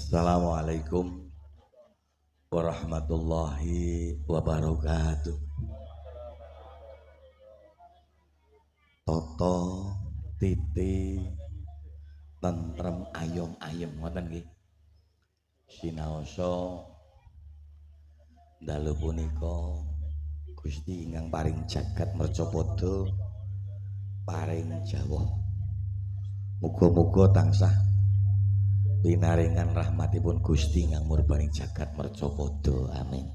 Assalamualaikum warahmatullahi wabarakatuh. Toto titi tentrem ayom ayem ngoten nggih. Sinaosa dalu punika Gusti ingkang paring jagat mercapada paring jawah. Muga-muga tansah pinaringan rahmatipun Gusti ingkang murbaning jagat mercapada. Amin.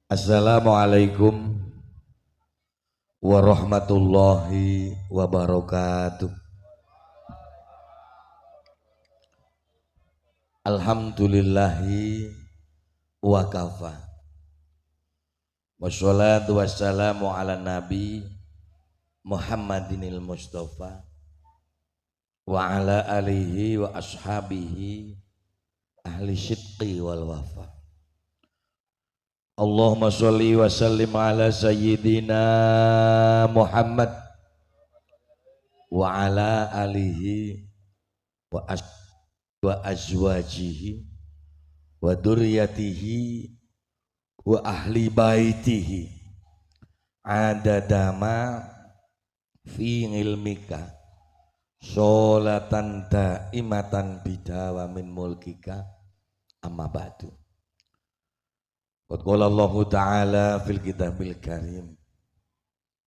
Assalamualaikum warahmatullahi wabarakatuh. Alhamdulillahi wa kafa. Wassalatu wassalamu ala nabi Muhammadinil Mustafa wa ala alihi wa ashabihi ahli sidqi wal wafa. Allahumma sholli wa sallim ala sayyidina Muhammad wa ala alihi wa azwajihi wa dzurriyyatihi wa ahli baitihi adadama fi ilmika sholatan daimatan bidawa min mulkika amma ba'du. Qad qala Allahu ta'ala fil kitabil karim.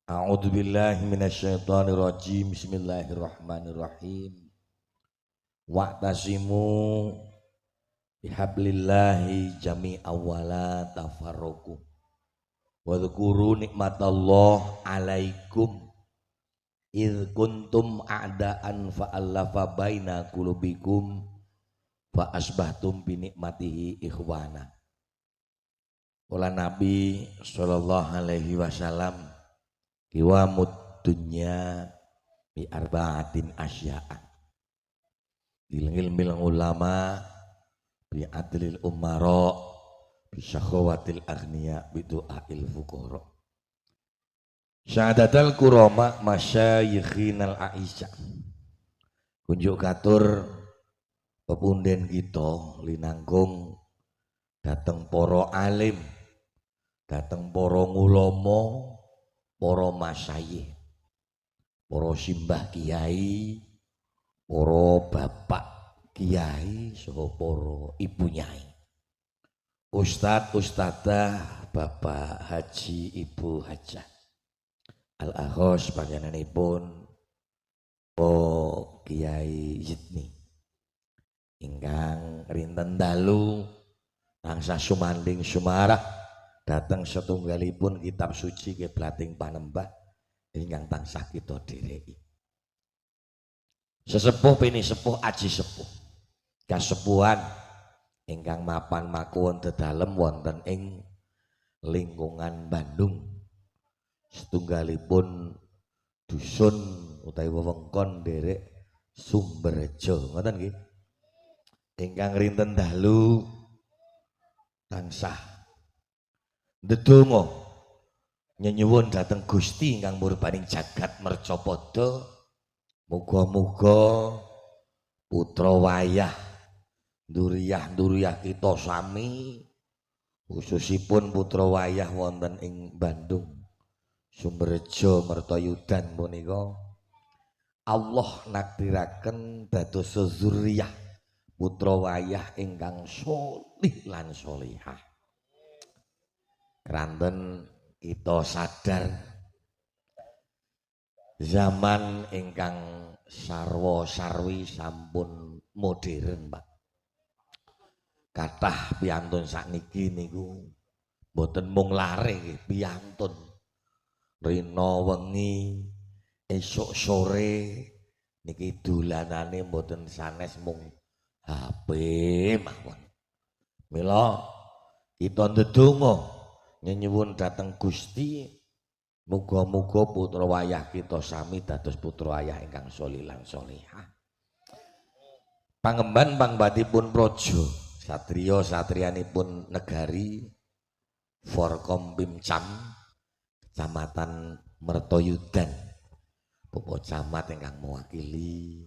A'udzu billahi minasyaitonir rajim. Bismillahirrahmanirrahim. Wa'tasimu bihablillahi jami'an wa la tafarraqu. Wadhkuru nikmatallah alaikum idh kuntum a'daan fa'allafa baina qulubikum fa asbahtum bi nikmatihi ikhwana. Kala Nabi sallallahu alaihi wasallam kiwamud dunya bi arba'atin asya'a. Ilmil ulama bi adlil umara bi syakhawatil aghniya bi du'ail fuqara. Syahadatal kurama masyayikhinal aisyah. Kunjuk katur pepunden kita linangkung dateng para alim, dateng para ulama, para masyayikh, para simbah kiai, para bapak kiai saha para ibu nyai, ustad ustadzah, bapak haji, ibu hajah. Al-akhos panjenenganipun Kiai Zidni ingkang rinten dalu tansah sumanding sumarah dateng setunggalipun kitab suci kiblating panembah ingkang tansah kita dhereki. Sesepuh pini sepuh aji sepuh kasepuhan ingkang mapan makuwon dedalem wonten ing lingkungan Bandung, setunggalipun dusun utawi wewengkon derek Sumberjo ngoten nggih, ingkang rinten dalu tansah ndedonga nyenyuwun dhateng Gusti ingkang murbaning jagat mercapada, muga-muga putra wayah nduriyah-nduriyah kita sami khususipun putra wayah wonten ing Bandung Sumberjo Mertoyudan punika Allah nakdiraken dados zuriyah putra wayah ingkang sholih lan sholihah. Kranten kita sadar zaman ingkang sarwa sarwi sampun modern, Pak. Kathah piyantun sakniki niku mboten mung lare nggih, piyantun rina wengi esuk sore niki dolanane mboten sanes mung HP mawon. Mila kita ndedonga nyenyuwun dhateng Gusti, muga-muga putra wayah kita sami dados putra wayah ingkang sholih lan sholihah. Pangemban pangbatipun praja, satriya satriyanipun negari Forkompimcam Kecamatan Mertoyudan, Bapak Camat ingkang mewakili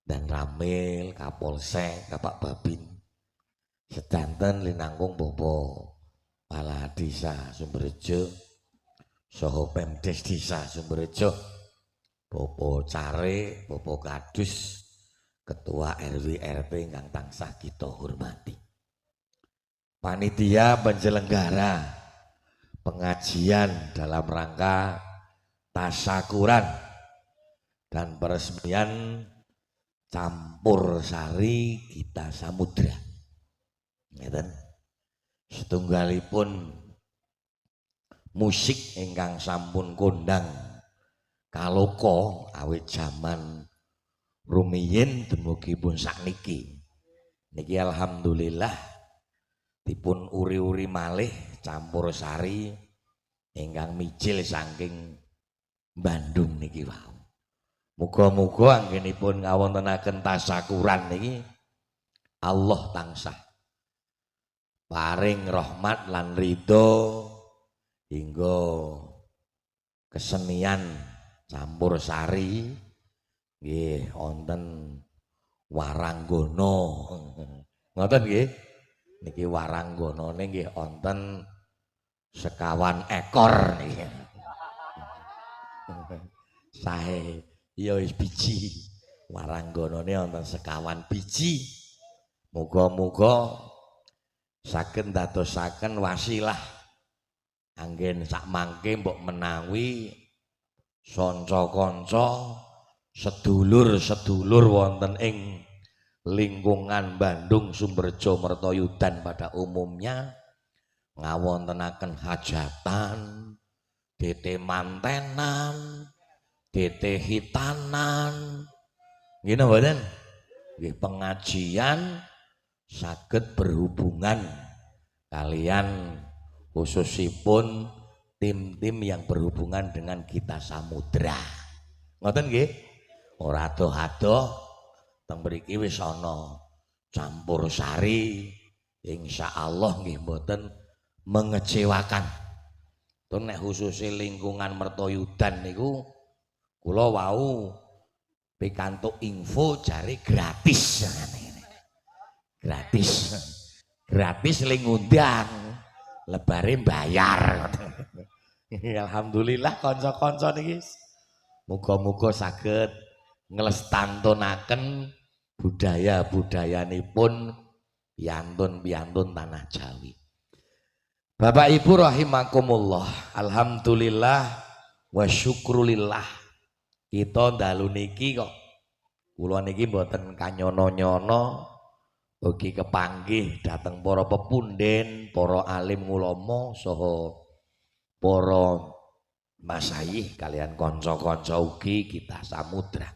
Danramil, Kapolsek, Bapak Babin. Sedanten linangkung Bapak Kepala Desa Sumberrejo saha Pemdes Desa Sumberrejo, Bapak Care, Bapak Kadus, Ketua RW RT ingkang tansah kita hormati. Panitia penyelenggara pengajian dalam rangka tasakuran dan peresmian Campur Sari Gita Samudra. Ngeten. Setunggalipun musik ingkang sampun kondang kaloka awit jaman rumiyin dumugi pun sakniki. Niki alhamdulillah dipun uri-uri malih campur sari ingkang mijil saking Bandung niki wau. Muga-muga anggenipun ngawontenaken tasakuran niki Allah tansah paring rahmat lan ridho hingga kesenian campur sari nggih wonten waranggono. Ngoten nggih. Niki waranggonone nggih wonten sekawan ekor niki. Sae ya wis biji. Waranggonone wonten sekawan biji. Muga-muga saged ndadosaken wasilah anggen sak mangke mbok menawi sanca-kanca sedulur-sedulur wonten ing lingkungan Bandung Sumberjo Mertoyudan pada umumnya ngawontenaken hajatan, DT mantenan, DT hitanan, nggih napa mboten? Nggih, pengajian saged berhubungan kalian khususipun tim-tim yang berhubungan dengan Gita Samudra. Ngoten nggih? Ora adoh-adoh teng mriki wis ana campur sari, insyaallah nggih mboten mengecewakan. Tur nek khususe lingkungan Mertoyudan niku kula wau pikantuk info jare gratis. Gratis. Gratis le ngundang, lebare bayar. Alhamdulillah kanca-kanca niki muga-muga saged nglestantunaken budaya-budayanipun piantun-piantun tanah Jawi. Bapak Ibu rahimakumullah, alhamdulillah wa syukrulillah. Kita dalu niki kok kula niki mboten kanyono-nyono ugi kepanggih dhateng para pepunden, para alim ulama saha para masayih kalian kanca-kanca ugi Gita Samudra.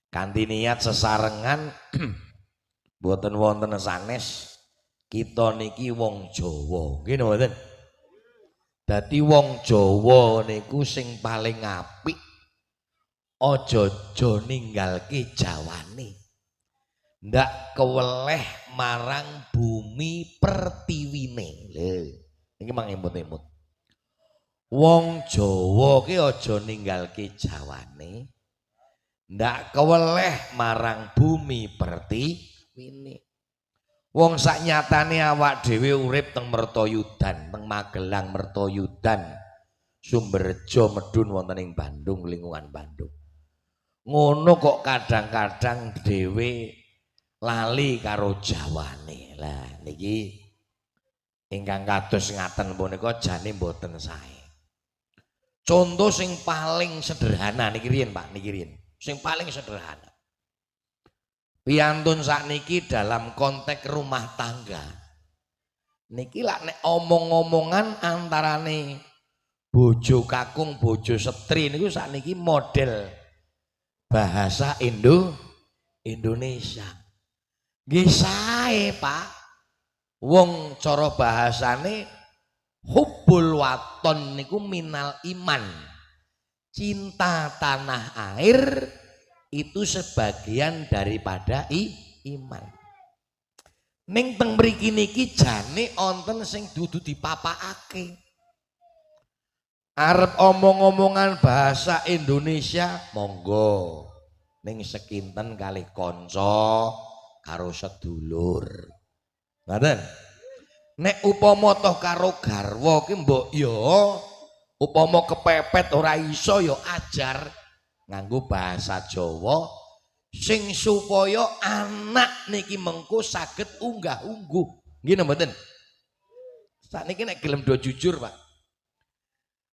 Kanthi niat sesarengan mboten wonten sanes, kita niki wong Jawa, nggih napa mboten? Dadi wong Jawa niku sing paling apik aja-aja ninggalke Jawane. Ndak keweleh marang bumi pertiwine. Lho, niki mang emut-emut. Wong Jawa ki aja ninggalke Jawane. Ndak keweleh marang bumi pertiwine. Wong sak nyatane awak dhewe urip teng Mertoyudan, teng Magelang Mertoyudan, Sumberjo medun wonten ing Bandung, lingkungan Bandung. Ngono kok kadang-kadang dhewe lali karo Jawane. Lah niki ingkang kados ngaten punika jane mboten sae. Contoh sing paling sederhana niki riyen Pak, niki riyen. Sing paling sederhana. Piantun sakniki dalam konteks rumah tangga. Niki lak nek omong-omongan antarane bojo kakung, bojo setri niku sakniki model bahasa Indonesia. Nggih sae, Pak. Wong cara bahasane hubbul waton niku minal iman. Cinta tanah air itu sebagian daripada iman. Ning teng mriki niki jane wonten sing dudu dipapakake. Arep omong-omongan bahasa Indonesia monggo. Ning sekinten kalih kanca karo sedulur. Ngoten. Nek upama toh karo garwa ki mbok ya upama kepepet ora iso ya ajar nganggo bahasa Jawa sing supaya anak niki mengko saged unggah-ungguh. Nggih napa mboten? Sakniki nek gelem do jujur, Pak.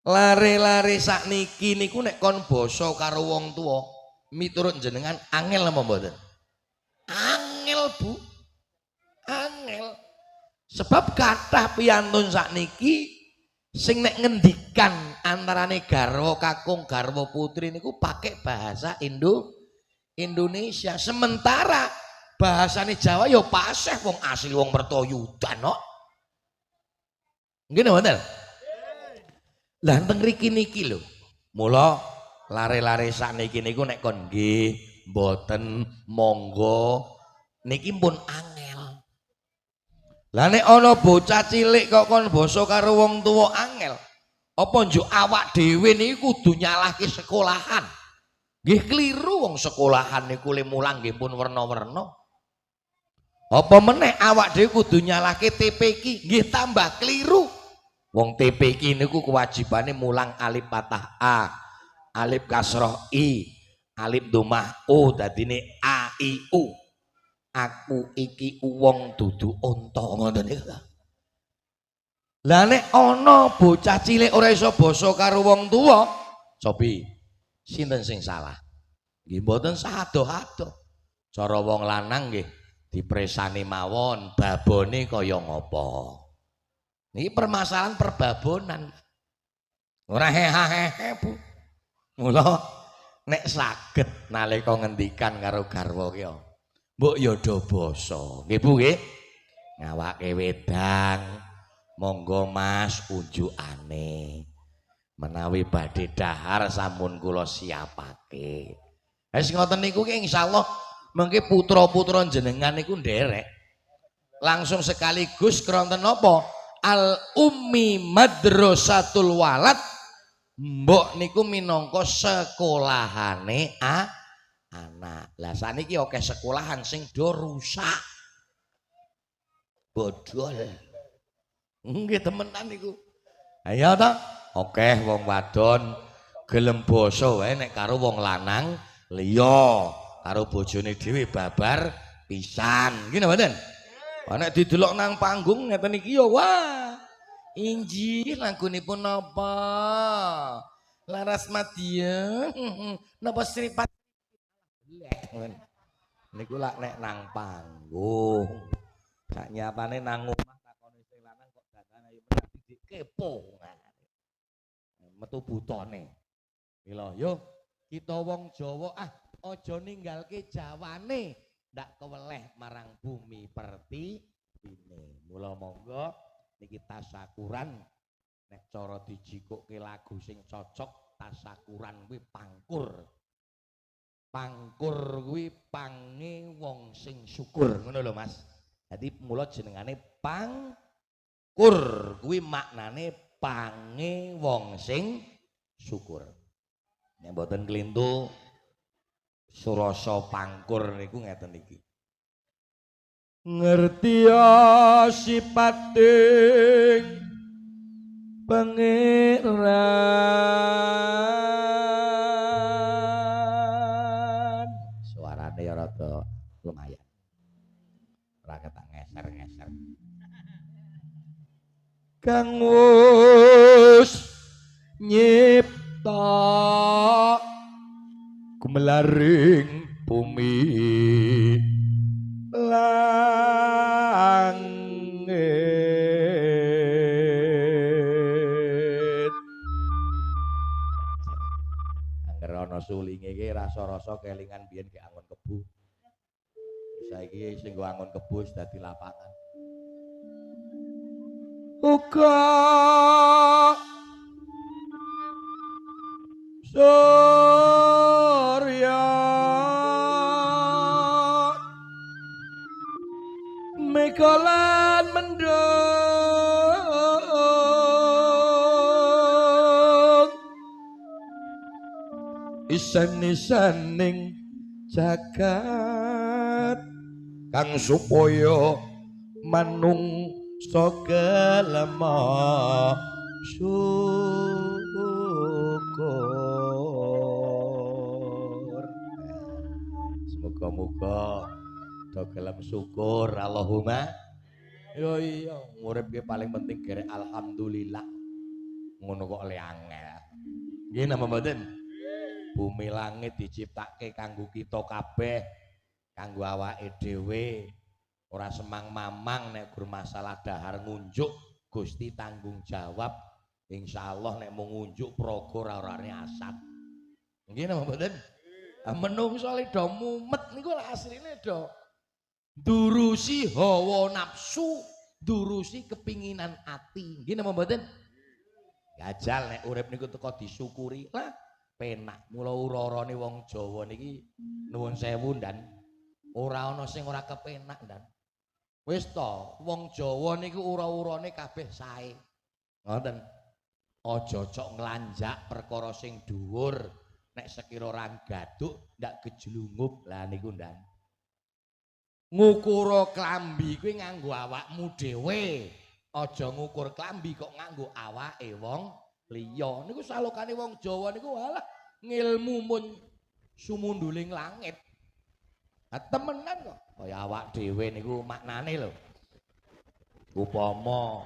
Lare-lare sakniki niku nek kon basa karo wong tuwa, miturut jenengan angel apa mboten? Angel, Bu. Angel. Sebab kathah piyantun sakniki sing nek ngendikan antarane garwa kakung garwa putri niku pakai bahasa Indonesia. Sementara bahasane Jawa ya paseh wong asli wong Mertoyudan kok. Nggih mboten? Lah teng mriki niki lho. Mula lare-lare sakniki niku nek kon nggih mboten monggo niki pun angel. Lah nek ana bocah cilik kok kon basa karo wong tuwa angel, apa njuk awak dhewe niku kudu nyalahke sekolahan? Nggih keliru wong sekolahan niku le mulang nggih pun werna-werna. Apa meneh awak dhewe kudu nyalahke TPQ? Nggih tambah keliru. Wong TPQ niku kewajibane mulang alif patah A, alif kasroh I, alif domah O, dadine A I U. Aku iki wong dudu unta ngoten niku. Lah nek ana bocah cilik ora iso basa karo wong tuwa, cobi sinten sing salah? Nggih mboten sadoh-adoh. Cara wong lanang nggih dipresani mawon babone kaya ngapa. Niki permasalahan perbabonan. Ora hehehe, Bu. Mula nek saged nalika ngendikan karo garwa ki mbok ya do basa. Nggih Bu nggih. Ngawake wedang, monggo Mas unjukane. Menawi badhe dahar sampun kula siapake. Wis ngoten niku ki insyaallah mengke putra-putra jenengan niku nderek. Langsung sekaligus kronten napa? Al ummi madrasatul walad. Mbok niku minangka sekolahane anak. Lah saniki akeh sekolahan sing do rusak. Bodol. Nggih temenan niku. Ayo ta, akeh wong wadon gelem basa wae nek karo wong lanang liya, karo bojone dhewe babar pisan. Nggih napa mboten? Nek didelok nang panggung ngeten iki ya wah. Injih lagunipun napa? Laras Madya. Napa Sripat? Niku lak nek nang panggung. Sak nyatane nang omah takone sing lanang kok dandan ayo meneh kepo. Metu butone. Mila yo kita wong Jawa aja ninggalke Jawane, ndak keweleh marang bumi pertiwine. Mula monggo niki tasakuran nek cara dijikokke lagu sing cocok tasakuran kuwi pangkur. Pangkur kuwi pange wong sing syukur ngono lho Mas. Dadi mula jenengane pangkur kuwi maknane pange wong sing syukur. Nek mboten klintu surasa pangkur niku ngeten iki. Ngerti ya sipating pangeran. Suarane ya rada lumayan. Ora ketak ngeser-ngeser. Kang wus nyipta gumelaring bumi langit. Angger ana sulinge iki rasa-rasa kelingan biyen ge angon kebu. Saiki sing nggo angon kebu wis dadi lapangan. Uga surya mega lan mendung isen-isening jagat kang supaya manungsa gelem syukur. Semoga-moga do gelem syukur Allahumma. Ya iya, urip ki paling penting gerek alhamdulillah. Ngono kok le angel. Nggih napa mboten? Bumi langit diciptake kanggo kita kabeh, kanggo awake dhewe. Ora semang mamang nek gur masalah dahar ngunjuk, Gusti tanggung jawab. Insyaallah nek mung ngunjuk praga ora orane asat. Nggih napa mboten? Ah menungso le do mumet niku lak asline do ndurusi hawa nafsu, ndurusi kepinginan ati. Nggih napa mboten? Gajal nek urip niku teko disyukuri lah penak. Mula ura-urane wong Jawa niki nuwun sewu ndan ora ana sing ora kepenak ndan. Wis to, wong Jawa niku ura-urane kabeh sae. Ngoten. Aja cok nglanjak perkara sing dhuwur, nek sekira ora gaduk ndak gejlungup. Lah niku ndan. Ngukura klambi kuwi nganggo awakmu dhewe. Aja ngukur klambi kok nganggo awake wong liya. Niku salokane wong Jawa niku alah ngilmu mun sumunduling langit. Ha temenan kok. Kaya awak dhewe niku maknane lho. Upama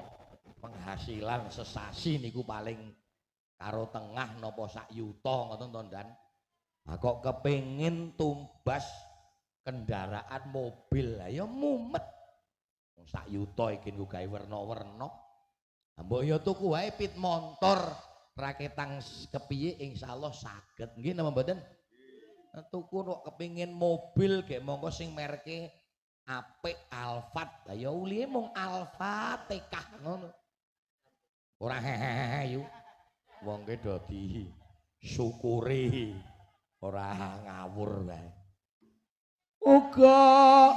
penghasilan sesasi niku paling karo tengah napa sak yuta ngoten to ndan. Ha kok kepengin tumbas kendaraan mobil, lah ya mumet. Wong sak yuta iki nggo gawe werna-werna. Ha mbok ya tuku wae pit montor raketang kepiye insyaallah saged. Nggih napa mboten? Tuku kok kepengin mobil gek mongko sing merke apik Alphard. Lah ya ulihe mung Alphard tekah ngono. Ora hehehe yu. Wong ki do disyukuri ora ngawur wae. Uga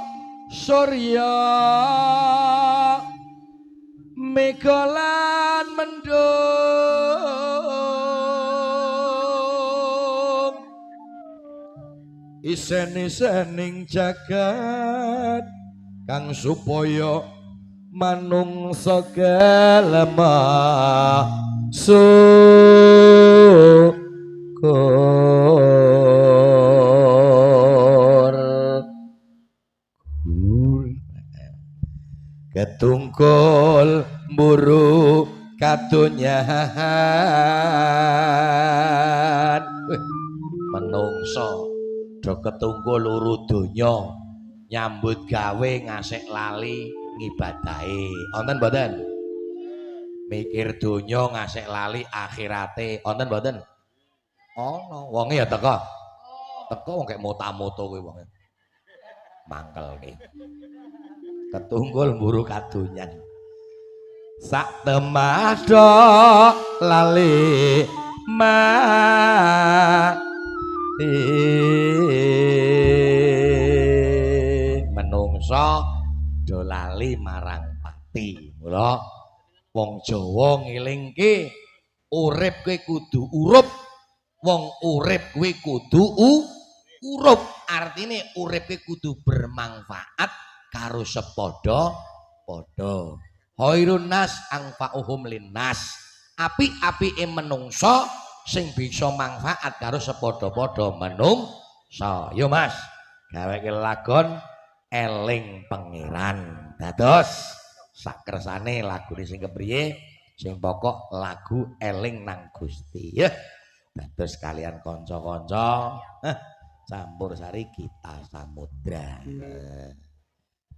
surya mega lan mendung isen-isening jagat kang supaya manungsa gelem syukur. Ketungkul mburu kadonyan. Menungso do ketungkul luru donya, nyambut gawe ngasek lali ngibadahe. Wonten mboten? Mikir donya ngasek lali akhirate. Wonten mboten? Ana. Wonge ya teko. Teko wong kek mota-moto kuwi wonge. Mangkelke. Ketunggul mburu kadonyan. Sak temado lali mati. Menungso do lali marang pati. Mula wong Jawa ngelingke urip kuwi kudu urup, wong urip kuwi kudu urup. Artine urip kuwi kudu bermanfaat karo sepadha padha. Khairun nas angfa'uhum linnas. Apik-apike menungso sing bisa manfaat karo sepadha-padha menungso. Yo Mas, gaweke lagon eling pangeran. Dados sakresane lagune sing kepriye, sing pokok lagu eling nang Gusti. Ya. Dados kalian kanca-kanca campur sari Gita Samudra.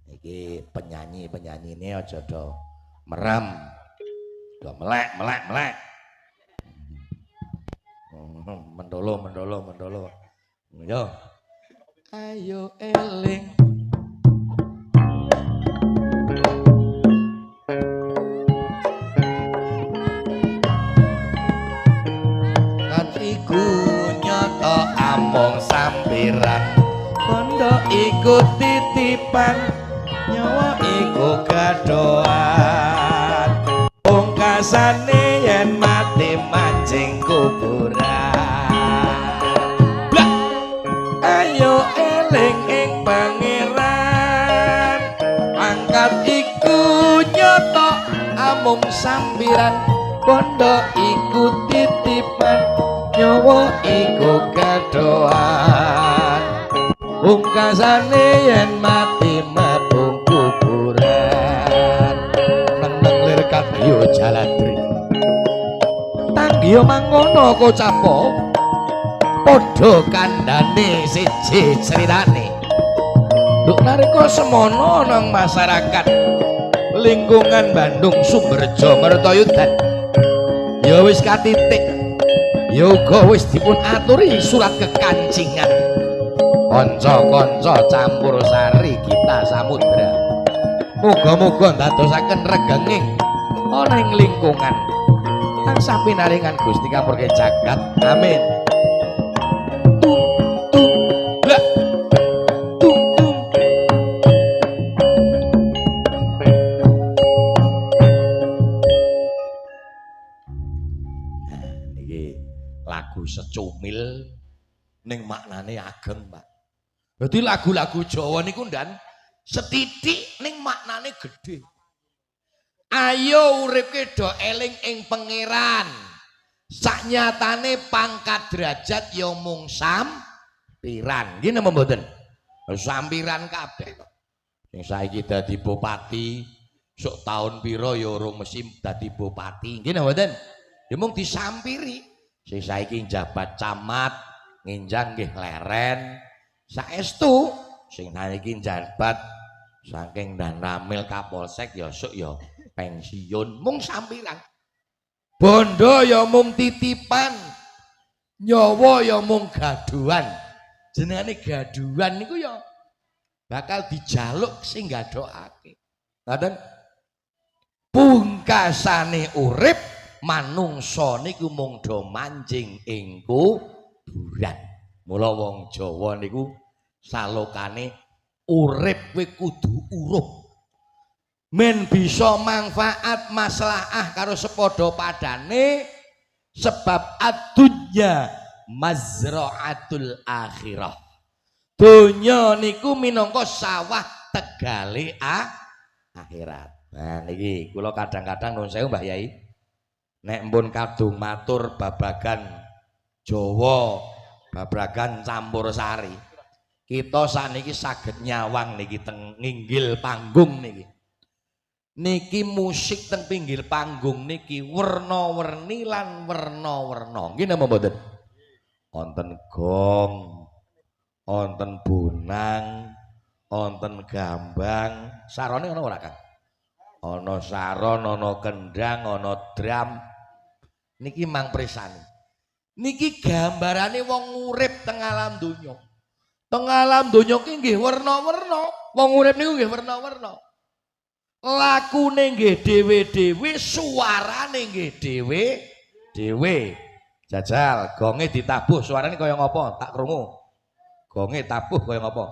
Iki penyanyi-penyanyine aja do merem. Do melek, melek, melek. Mendolo, mendolo, mendolo. Yo. Ayo eling. Kan iku nyata among sampiran, bondo iku titipan, nyawa iku gadoan, pungkasane yen mati mancing kuburan. Blah. Ayo mung sampiran, bondo iku titipan, nyawa iku gadohan. Pungkasane yen mati mabung kuburan. Neng-neng lir kadya jaladri. Tanggiya mangono kocapo, padha kandhane siji critane. Luk nalika semono nang masyarakat lingkungan Bandung Sumberjo Mertoyudan ya wis katitik, ya uga wis dipun aturi surat kekancingan. Kanca-kanca campur sari Gita Samudra, muga-muga ndadosaken regenging ana ing lingkungan tansah pinaringan Gusti kapurke jagat. Amin. Tung tung la tung tung. Nah, niki lagu secumil ning maknane ageng, Pak. Dadi lagu-lagu Jawa niku ndan sethithik ning maknane gedhe. Ayo uripke do eling ing pangeran. Saknyatane pangkat derajat ya mung sampiran. Nggih napa mboten? Sampiran kabeh kok. Sing saiki dadi bupati, sok taun pira ya urung mesti dadi bupati. Nggih napa mboten? Ya mung disampiri. Sing saiki njabat camat, nginjang nggih leren. Saestu sing saiki njabat saking Danramil Kapolsek ya sok ya pensiun, mung sampiran. Bondo ya mung titipan, nyawa ya mung gaduhan. Jenengane gaduhan niku ya bakal dijaluk sing gadhokake. Ngoten. Pungkasane urip manungsa niku mung do manjing ing kuburan. Mula wong Jawa niku salokane urip kuwi kudu uruh. Men bisa manfaat maslahah karo sepadha padane, sebab ad-dunya mazra'atul akhirah. Donya niku minangka sawah tegale akhirat. Nah niki kula kadang-kadang nuwun sewu Mbah Yai, nek mpun kadung matur babagan Jawa, babagan campur sari, kita saniki saged nyawang niki teng nginggil panggung niki. Niki musik teng pinggir panggung niki werna-werni lan werna-werna. Nggih napa mboten? Wonten gong, wonten bonang, wonten gambang. Sarone ana ora, Kang? Ana saron, ana kendang, ana drum. Niki mang presani. Niki gambarane wong urip teng alam donya. Teng alam donya ki nggih werna-werna. Wong urip niku nggih werna-werna. Lakune nggih dhewe-dhewe, suarane nggih dhewe-dhewe. Jajal gonge ditabuh suarane kaya ngapa? Tak krungu. Gonge tabuh kaya ngapa?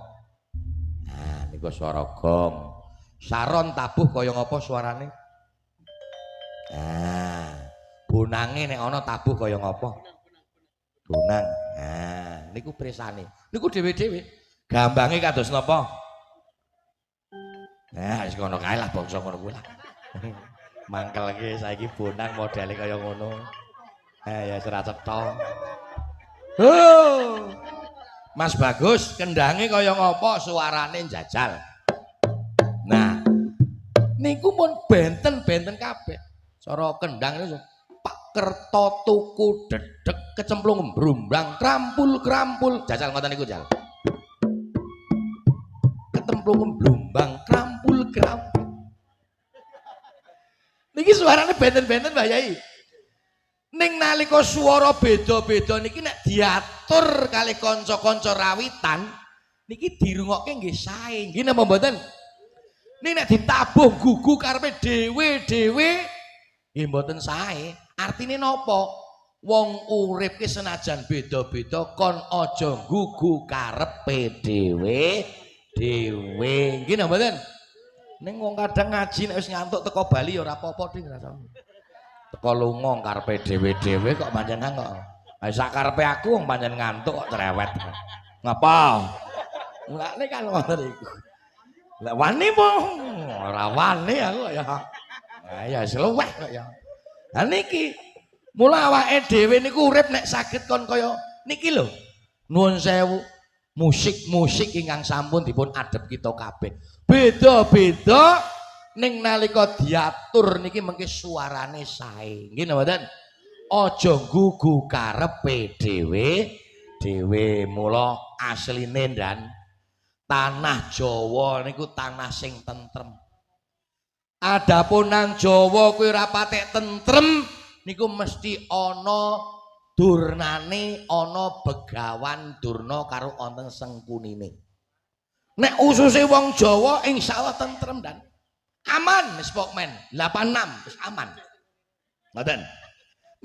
Nah, niku suara gong. Saron tabuh kaya ngapa suarane? Nah, bonange nek ana tabuh kaya ngapa? Bonang. Nah, niku presane. Niku dhewe-dhewe. Gambange kados napa? Nah, wis ngono kae lah bangsa ngono kuwi lah. Mangkelke saiki bonang modele kaya ngono. Ya ora cetha. Oh. Mas Bagus, kendange kaya ngapa suarane njajal. Nah, niku pun benten-benten kabeh. Cara kendang niku Pak Kerto tuku dedeg kecemplung mbrumbang krampul-krampul. Jajal ngoten niku jal. Ketemplung mblumbang krampul-krampul. Niki suarane benten-benten Mbah Yai. Ning nalika swara beda-beda niki nek diatur kalih kanca-kanca rawitan niki dirungokke nggih sae. Nggih napa mboten? Ning nek ditabuh gugu karepe dhewe-dhewe nggih mboten sae. Artine napa? Wong urip ki senajan beda-beda kon aja gugu karepe dhewe dhewe. Nggih napa mboten? Ning wong kadang ngaji nek wis ngantuk teko Bali ya ora apa-apa ding rasane. Teko lunga karepe dhewe-dhewe kok panjenengan kok. Ha sak karepe aku wong pancen ngantuk kok cerewet. Ngapa? Mulane kan ngoten iku. Lah wani po? Ora wani aku ya. Nah, ya luweh kok ya. Lah niki mula awake dhewe niku urip nek saged kon kaya niki lho. Nuwun sewu, musik-musik ingkang sampun dipun adhep kita kabeh. Beda-beda ning nalika diatur niki mengke suarane sae. Nggih napa mboten? Aja gugu karepe dhewe dhewe. Mula asline dan tanah Jawa niku tanah sing tentrem. Adapun nang Jawa kuwi ora patek tentrem niku mesti ana durnane, ana begawan durna karo wonten sengkunine. Nek ususe wong Jawa insyaallah tentrem dan aman wis pokmen 86 wis aman. Ngoten.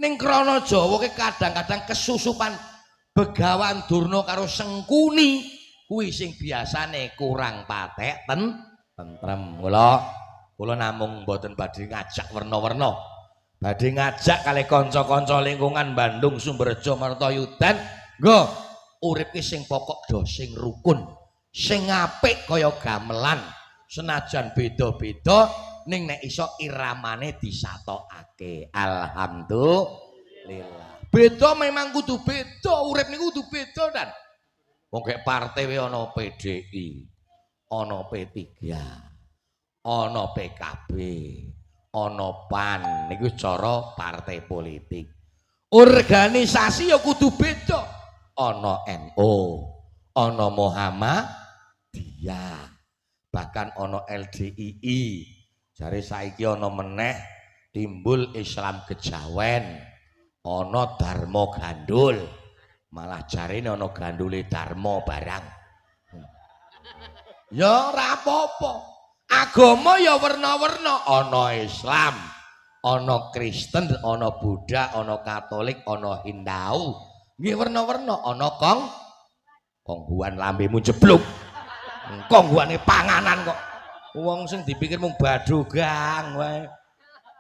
Ning krana Jawa ki kadang-kadang kesusupan begawan durna karo sengkuni kuwi sing biasane kurang patek tentrem. Mula kula namung mboten badhe ngajak werna-werna. Badhe ngajak kalih kanca-kanca lingkungan Bandung, Sumberjo, Mertoyudan, nggo urip ki sing pokok do sing rukun, sing apik kaya gamelan. Senajan beda-beda ning nek iso iramane disatokake. Alhamdulillah. Beda memang kudu beda, urip niku kudu beda dan wong kek partai wae ana PDI, ana P3, ana PKB, ana PAN, niku cara partai politik. Organisasi ya kudu beda. Ana NU, ana Muhammadiyah, bahkan ana LDII. Jare saiki ana meneh timbul Islam Kejawen, ana Dharma Gandul. Malah jarene ana gandule Dharma barang. Ya ora apa-apa. Agama ya werna-werna, ana Islam, ana Kristen, ana Buddha, ana Katolik, ana Hindu. Nggih werna-werna, ana kong kongguan lambemu jeblok. Kongguane panganan kok. Wong sing dipikir mung badogang wae.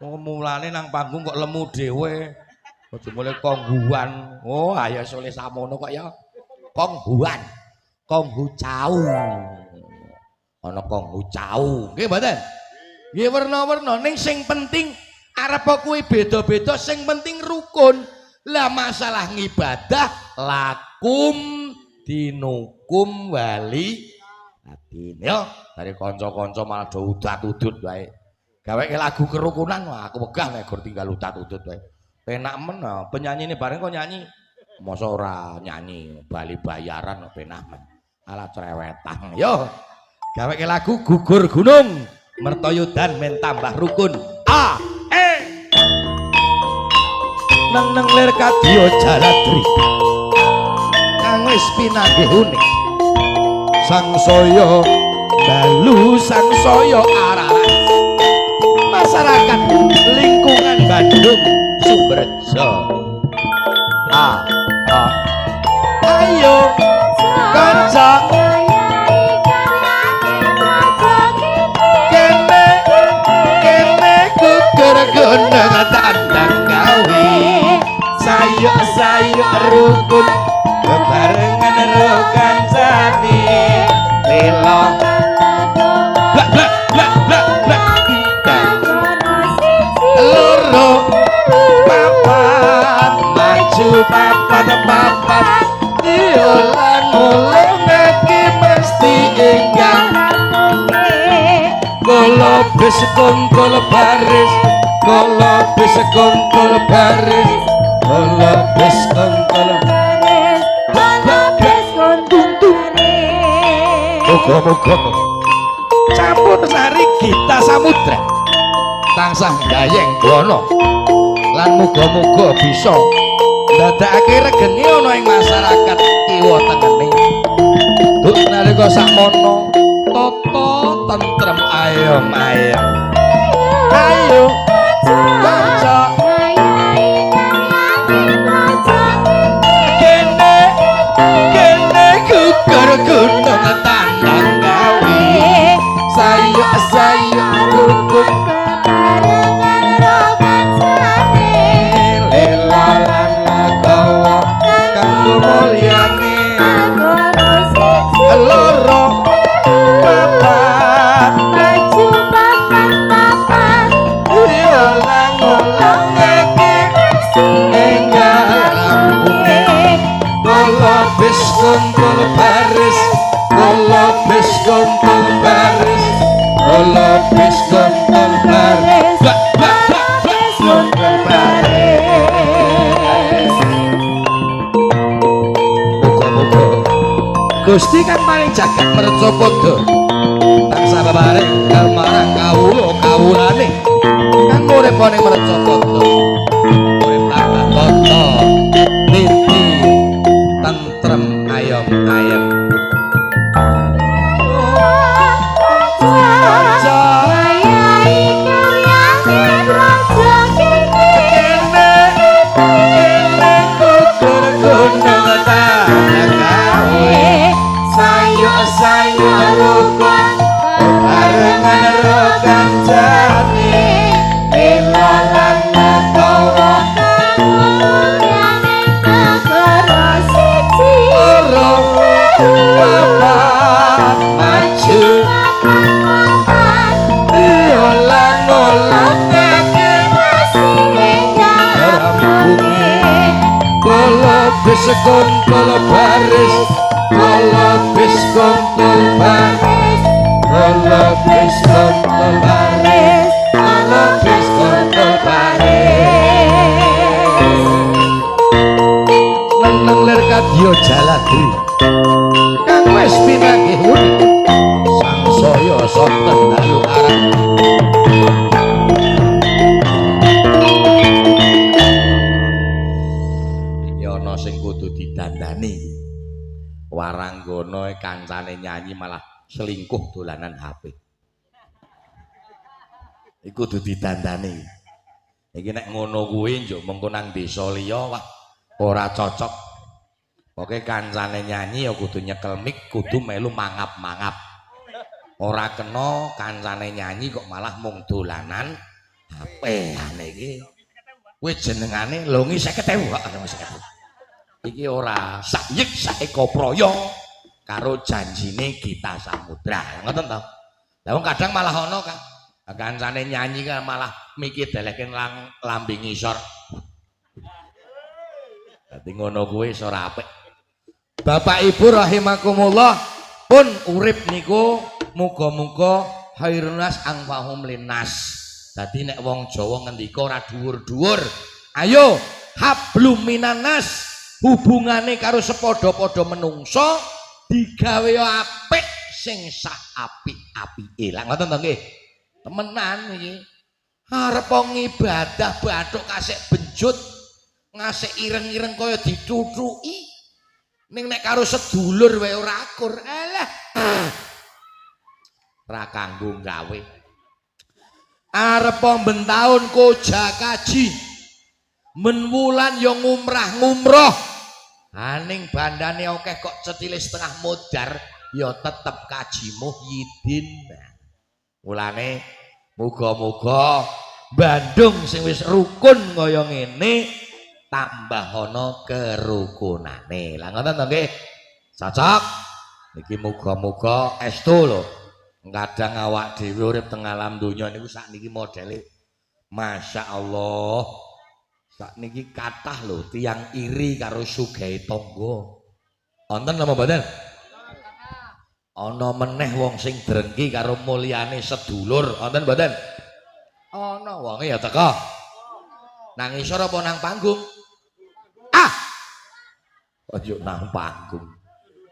Wong mulane nang panggung kok lemu dhewe. Aja mulai kongguan. Oh, ayo soleh samono kok ya. Kongguan. Konggu cau. Ana konggu cau. Nggih mboten? Nggih werna-werna, ning sing penting arep kuwi beda-beda, sing penting rukun. Lah masalah ngibadah lakum dinukum wali adin. Yo, dari kanca-kanca malah do udat-udut wae. Gaweke lagu kerukunan, wah aku wegah nek gur tinggal udat-udut wae. Penak men, penyanyi ini bareng kok nyanyi. Masa ora nyanyi, bali bayaran penak men. Alah cerewetan. Yo, gaweke lagu gugur gunung, Mertoyudan men tambah rukun. A E neng neng lir kadya jaladri kang wis pinanggih unik. Sangsaya balu sangsaya araras. Masyarakat lingkungan Bandung Sumberjo. A A ayo kanca kene kene gugur gunung tandang gawe sayuk-sayuk rukun bebarengan ro kancane lelo blak blak blak blak blak loro papat maju papat papat diolang-ulangake mesti enggal kala bis kongkol baris kala bis kongkol baris kala bis kongkol baris kala bis kongkol baris. Muga-muga campur sari Gita Samudra tansah gayeng buana lan muga-muga bisa ndadekake regenge ana ing masyarakat kiwa tengene. Duk nalika sakmono tata tentrem ayom ayem. Ayo kanca kene kene gugur gunung tandang gawe sayuk-sayuk rukun lela lan legawa kanggo mulyane loro papat Maju papat papat. Gusti kang paring jagat merca padha tansah bebareng marang kawula kawulane kang urip ana ing merca padha urip tambah tata niti tentrem ayom ayem. Kontol baris, kolobis kontol baris, kolobis kontol baris, kolobis kontol baris. Neneng lir kadya jaladri kang wis pinanggih uni sangsaya sonten dalu arang. Sing kudu didandani waranggana kancane nyanyi malah selingkuh dolanan HP. Iku kudu didandani. Iki nek ngono kuwi njuk mengko nang desa liya wah ora cocok. Pokoke kancane nyanyi ya kudu nyekel mic, kudu melu mangap-mangap. Ora kena kancane nyanyi kok malah mung dolanan HP. Ane iki kuwi jenengane longi 50.000 kok 50.000. Iki ora sakyek saeka praya karo janjine Gita Samudra. Ngoten to? Lah wong kadang malah ana kan kancane nyanyi kan malah mikir delehke lambe ngisor. Dadi ngono kuwi wis ora apik. Bapak Ibu rahimakumullah, pun urip niku muga-muga khairun nas anfa'uhum linnas. Dadi nek wong Jawa ngendika ora dhuwur-dhuwur. Ayo hablum minanas, hubungane karo sepadha-padha menungso digawe apik sing sak apik-apike. Lah ngoten to nggih? Temenan iki. Arep ngibadah bathuk kasik benjut, ngasik ireng-ireng kaya dithuthuki. Ning nek karo sedulur wae ora akur. Alah. Ra kanggo gawe. Arep ben taun koja kaji. Men wulan ya ngumrah-ngumroh. Aning bandane akeh kok cetile setengah modar ya tetep kaji Muhyiddin. Mulane muga-muga Bandung sing wis rukun kaya ngene tambah ana kerukunane. Lah ngoten to nggih? Cocok. Niki muga-muga estu lho. Kadang awak dhewe urip teng alam donya niku sakniki modele Masya Allah. Sakniki kathah lho tiyang iri karo sugahe tangga. Wonten napa mboten? Ana meneh wong sing drengki karo mulyane sedulur. Wonten mboten? Ana wonge ya teka. Nang isor apa nang panggung? Ah. Ojo nang panggung.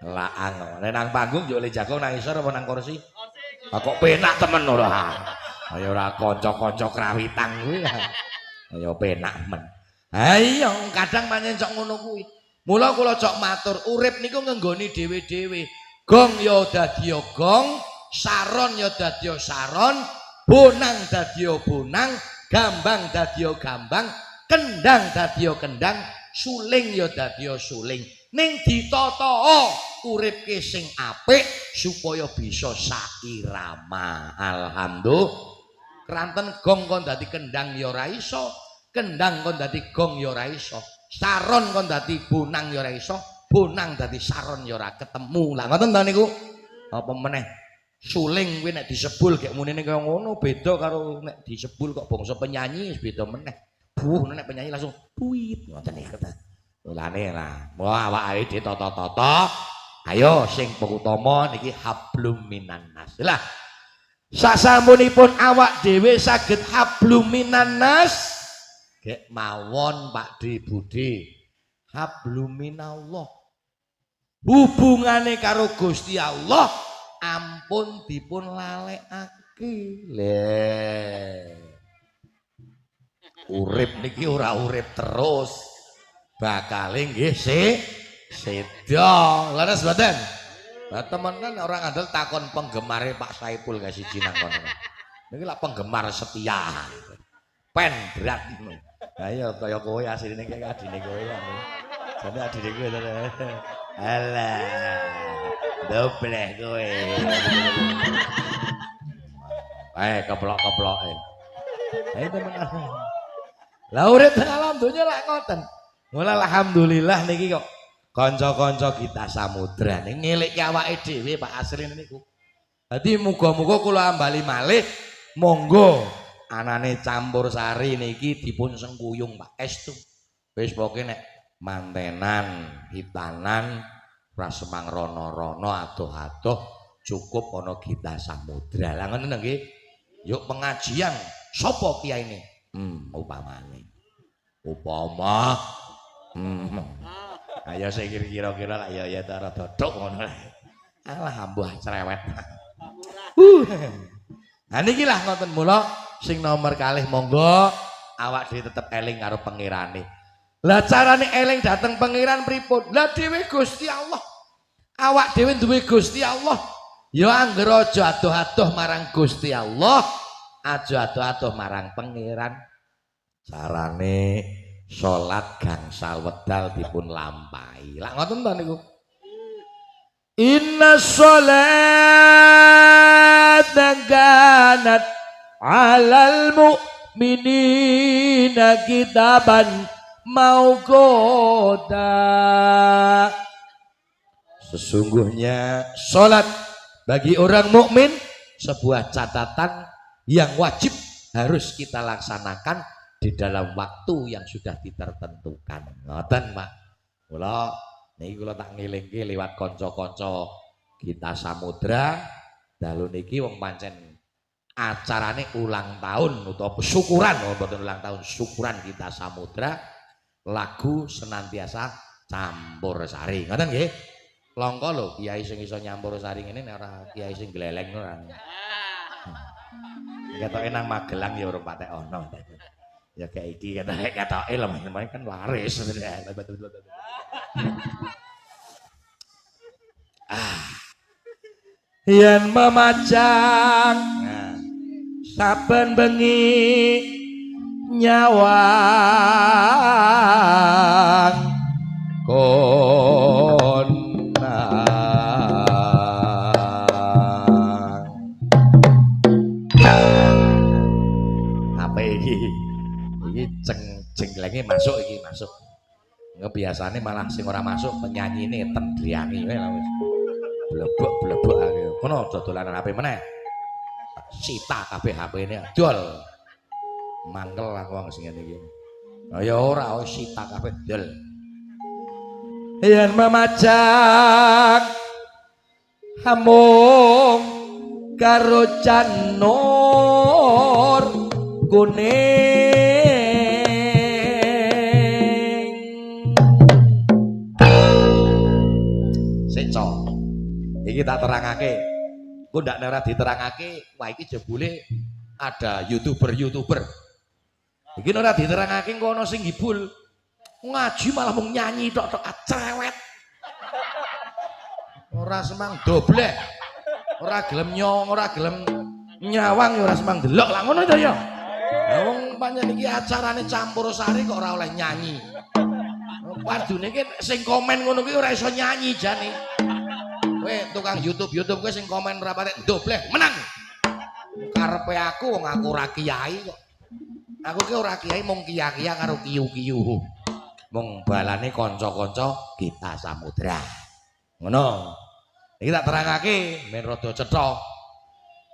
Laang. Nek nang panggung yo le jago nang isor apa nang kursi? Ah kok penak temen ora. Ayo ora kanca-kanca krawitan kuwi. Ayo penak men. Ha iya kadang pancen cok ngono kuwi. Mula kula cok matur urip niku ngenggoni dhewe-dhewe. Gong ya dadi gong, saron ya dadi saron, bonang dadi bonang, gambang dadi gambang, kendang dadi kendang, suling ya dadi suling. Ning ditata uripke sing apik supaya bisa sairama. Alhamdulillah. Kranten gong kon dadi kendang ya ora iso, kendang kon dadi gong ya ora iso, saron kon dadi bonang ya ora iso, bonang dadi saron ya ora ketemu. Lah ngoten ta niku? Apa meneh suling kuwi nek disebul gek munine kaya ngono beda karo nek disebul kok bangsa penyanyi wis beda meneh. Buh nek penyanyi langsung tuit ngoten niku ta. Mulane lah, wah awake dhewe tata-tata, ayo sing utama niki hablum minan nas. Lah sasampunipun awak dhewe saged hablum minan nas, gek mawon Pak D Budi, hablum minallah. Hubungane karo Gusti Allah ampun dipun lalekake. Lha. Urip niki ora urip terus. Bakale nggih seda. Leres mboten? Lah temenan orang ngandel takon penggemare Pak Saipul gak siji nang kono. Niki lak penggemar setia. Pen berat ngono. Lah iya kaya kowe asline kaya adine kowe ya. Jane adine kowe to. Alah. Dobleh kowe. Keplok-keploke. Ayo temenan. Lah urip teng alam donya lak ngoten. Mula alhamdulillah niki kok kanca-kanca kita samudra niki ngelikke awake dhewe Pak asline niku. Dadi muga-muga kula ambali malih monggo anane campur sari niki dipun sengkuyung Pak estu. Wis pokoke nek mantenan, hitanan, ora semang rono-rono adoh-adoh cukup ana Gita Samudra. Lah ngoten nggih. Yuk pengajian sapa kiyaine? Upamane. Upama Ayo sing kira-kira lak ya ya ta rada tok ngono. Alah ambuh cerewet. Nah niki lah ngoten mula sing nomor kalih monggo awak dhewe tetep eling karo pangerane. Lah carane eling dateng pangeran pripun? Lah dhewe Gusti Allah. Awak dhewe duwe Gusti Allah. Ya angger aja adoh-adoh marang Gusti Allah, aja adoh-adoh marang pangeran. Carane salat gangsal wedal dipun lampahi. Lah ngoten to niku. Inna sholata kanat 'alal mu'minina kitaban mauquta. Sesungguhnya salat bagi orang mukmin sebuah catatan yang wajib harus kita laksanakan di dalam waktu yang sudah ditertentukan. Ngoten, Pak. Kula niki kula tak ngelingke lewat kanca-kanca Gita Samudra dalu niki wong pancen acarane ulang tahun utawa syukuran, oh mboten ulang tahun, syukuran Gita Samudra lagu senantiasa campur sari. Ngoten nggih? Langka lho kiai sing iso nyampur sari ngene nek ora kiai sing gleleng ora. Ketoke nang Magelang ya urung patek ana. Ya kayak iki ketoke lho main kan laris. Yen memajang saben bengi nyawang konang. Apa iki? Iki jenglenge masuk iki masuk. Ngebiasane malah sing ora masuk penyanyine tendriangi wae lah wis. Blebok-blebok akeh. Kono dodolanan HP meneh. Sita kabeh HP-ne dol. Mangkel aku wong sing ngene iki. Ya ora wis sita kabeh dol. Yen memajang amung karo janur kuning. Seco. Iki tak terangake. Engko ndak ora diterangake, wah iki jebule ada YouTuber-YouTuber. Iki ora diterangake engko ana sing ngibul. Ngaji malah mung nyanyi tok-tok cerewet. Ora semang doblek. Ora gelem nyong, ora gelem nyawang ya ora semang delok lah ngono to ya. Lah wong pancen iki acarane campur sari kok ora oleh nyanyi. Padune iki sing komen ngono kuwi ora iso nyanyi jane. Kowe tukang YouTube kowe sing komen ora patek dobleh menang. Karepe aku wong aku ora kiai kok. Aku ki ora kiai mung kiya-kiya karo kiyu-kiyu. Mung balane kanca-kanca Gita Samudra. Ngono. Iki tak terangake men rada cetha.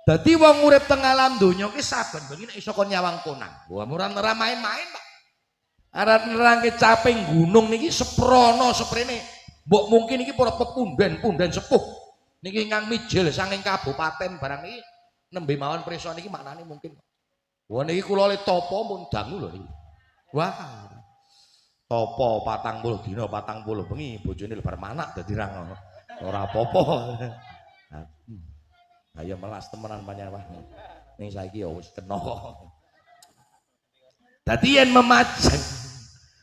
Dadi wong urip teng alam donya ki saben bengi nek iso kon nyawang konang. Wah, ora main-main, Pak. Arep nerangke caping gunung niki seprono seprene. Mbok mungkin iki para pepunden-punden sepuh niki ingkang mijil saking kabupaten barang niki nembe mawon prisa niki maknane mungkin. Wah niki kula le tapa mun dangu lho niki. Wah. Topo 40 dina 40 bengi bojone lebar manak dadi ra ora apa-apa. Ayo melas temenan panjenengan. Ning saiki ya wis kena. Dadi yen memajang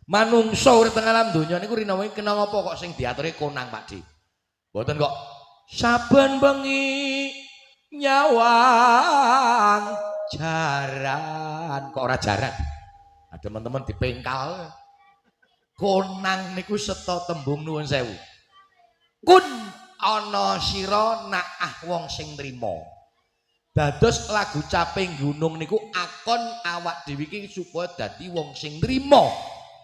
manungsa urip teng alam donya niku rina wengi kena apa kok sing diaturi konang Pak Di. Mboten kok saben bengi nyawang jaran kok ora jaran. Ada teman-teman dipengkal. Konang niku seta tembung nuwun sewu. Kun ana sira naah wong sing nrima. Dados lagu Caping Gunung niku akon awak dhewe iki supaya dadi wong sing nrima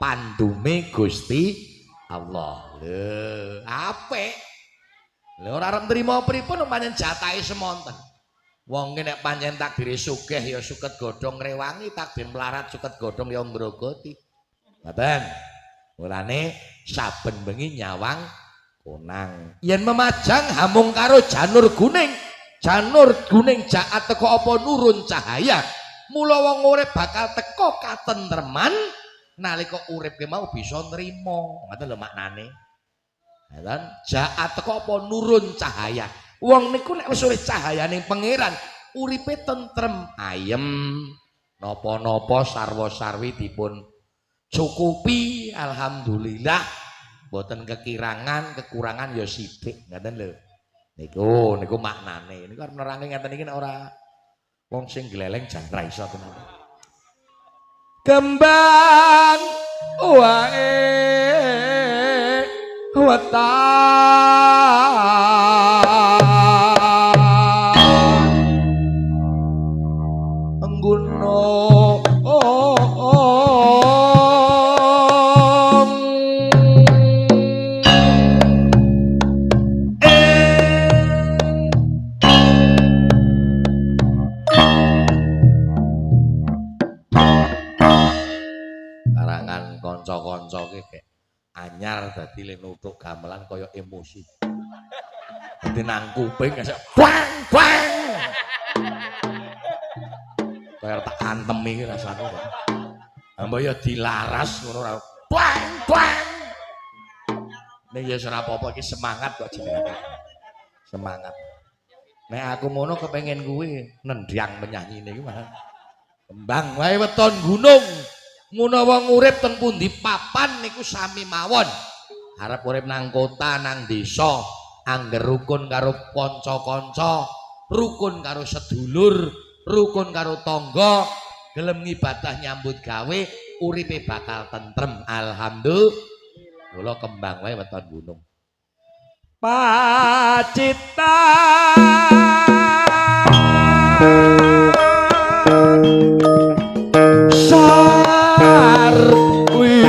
pandume Gusti Allah. Lho, apik. Lha ora arep nrima pripun pancen jatahe semonten. Wong ki nek pancen takdire sugih ya suket godhong ngrewangi, takdir melarat suket godhong ya ngrogoti. Ngoten. Mulane saben bengi nyawang konang. Yen memajang hamung karo janur guning, janur guning jaat teko apa nurun cahaya. Mula wong urip bakal teko katentreman nalika urip ki mau bisa nrimo. Ngoten lho maknane. Ngoten, jaat teko apa nurun cahaya. Wong niku nek wis urip cahayaning pangeran, uripe tentrem, ayem. Napa-napa sarwa-sarwi dipun cukupi, alhamdulillah. Mboten kekirangan, kekurangan ya sithik, ngoten lho. Niku niku maknane. Niku arep nerangi ngeten iki nek ora wong sing gleleng jan ra iso tenan. Kembang wae wetan gunung karangan kanca-kanca ki gek anyar dadi le nuthuk gamelan kaya emosi. Dadi nang kuping kaya bang bang. Kaya tak antem iki rasane kok. Mbok ya dilaras ngono ora bang bang. Ning ya ora apa-apa iki semangat kok jenenge. Semangat. Nek aku ngono kepengin kuwi nendang penyanyine iki malah. Kembang wae weton gunung. Ngono wong urip teng pundi papan niku sami mawon. Arep urip nang kota nang desa, angger rukun karo kanca-kanca, rukun karo sedulur, rukun karo tangga, gelem ngibadah nyambut gawe, uripe bakal tentrem. Alhamdulillah. Kula kembang wae weton gunung. Pacitan sarwi